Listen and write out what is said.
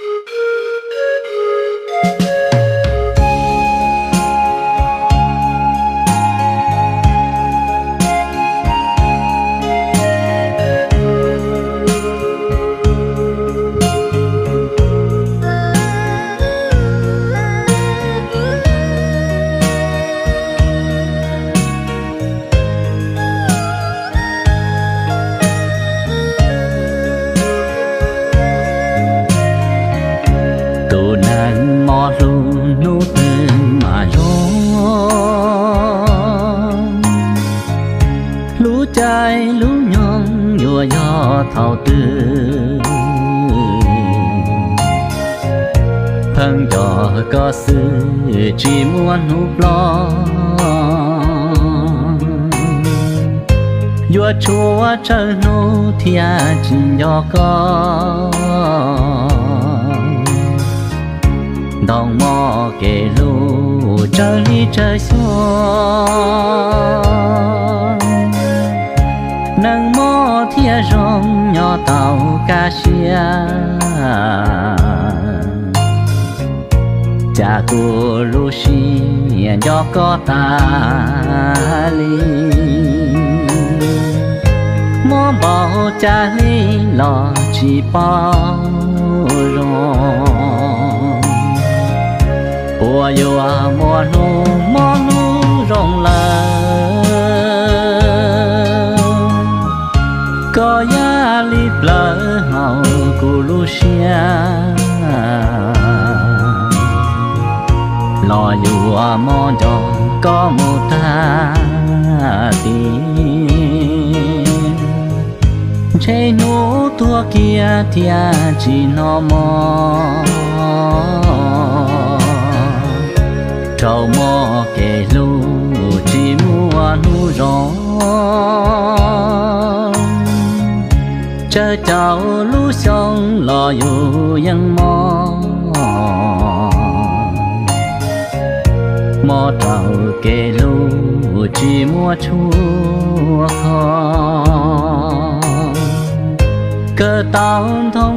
Tus neeg mob hlub hnub twg mam zoo, hlub caij hlub nyoog yuav yog thaum twg. Pheej nco koj xwb tsis muaj hnub ploj, yuav tshuav tsawg hnub thiaj tsis nco koj. Ntoo mob kev hlub tsawg hli tsawg xyoo, neeg mob thiaj zoo nyob tau kaj siab. Cas kuv lub siab nco koj tas li, mob npaum cas li los tsis paub zoo. Puas yuav muaj hnub mob hnub zoo lawm, koj yam li plawv hauv kuv lub siab, los yuav mob nco koj mus tag tiam. Ntshe hnub tuag kiag thiaj tsis hnov mob, rau mob kev hlub tsis muaj hnub zoo. Tsawg caum lub xyoo los yus yeej mob, mob rau kev hlub tsis muaj tshuaj kho. Kawm tau nthoov